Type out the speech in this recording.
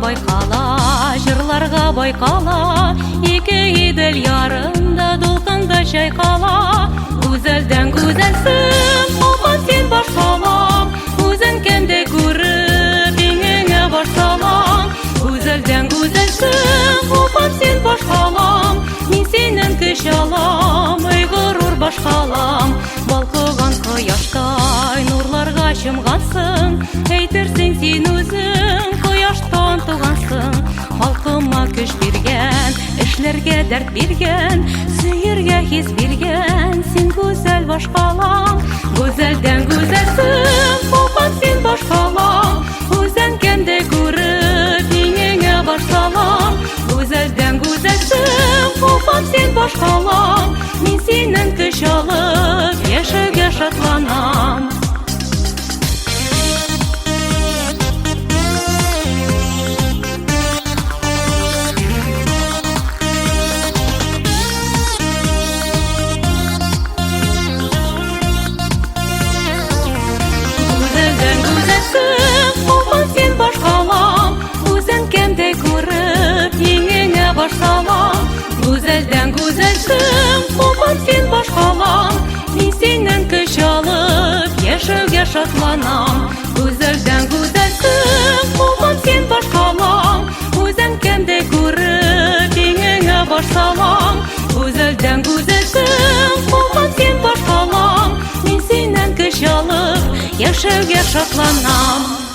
байкала, җырларга байкала, ике Идел ярында дулкында чайкала. Гүзәлдән гүзәлсең, апам, син башкалам, үзең кемдәй күреп, иңеңә баш салам. Гүзәлдән гүзәлсең, апам, син башкалам, мин синнән көч алам, эй горур башкалам. Балкыган кояштай нурларга чумгансың, әйтерсең син үзең кояштан тугансың. Халкыма көч биргән, эшләргә дәрт биргән, сөяргә хис биргән, син гүзәл башкалам. Гүзәлдән гүзәлсең, апам, син башкалам, үзең кемдәй күреп, иңеңә баш салам. Гүзәлдән гүзәлсең, апам, син башкалам, мин синнән көч алып, яшәүгә шатланам. Гүзәлдән гүзәлсең, апам, син башкалам, үзең кемдәй күреп, иңеңә баш салам. Гүзәлдән гүзәлсең, апам, син башкалам, мин синнән көч алып, яшәүгә шатланам. Гүзәлдән гүзәлсең, апам, син башкалам, үзең кемдәй күреп, иңеңә баш салам. Гүзәлдән гүзәлсең, апам, син башкалам, мин синнән көч алып, яшәүгә шатланам.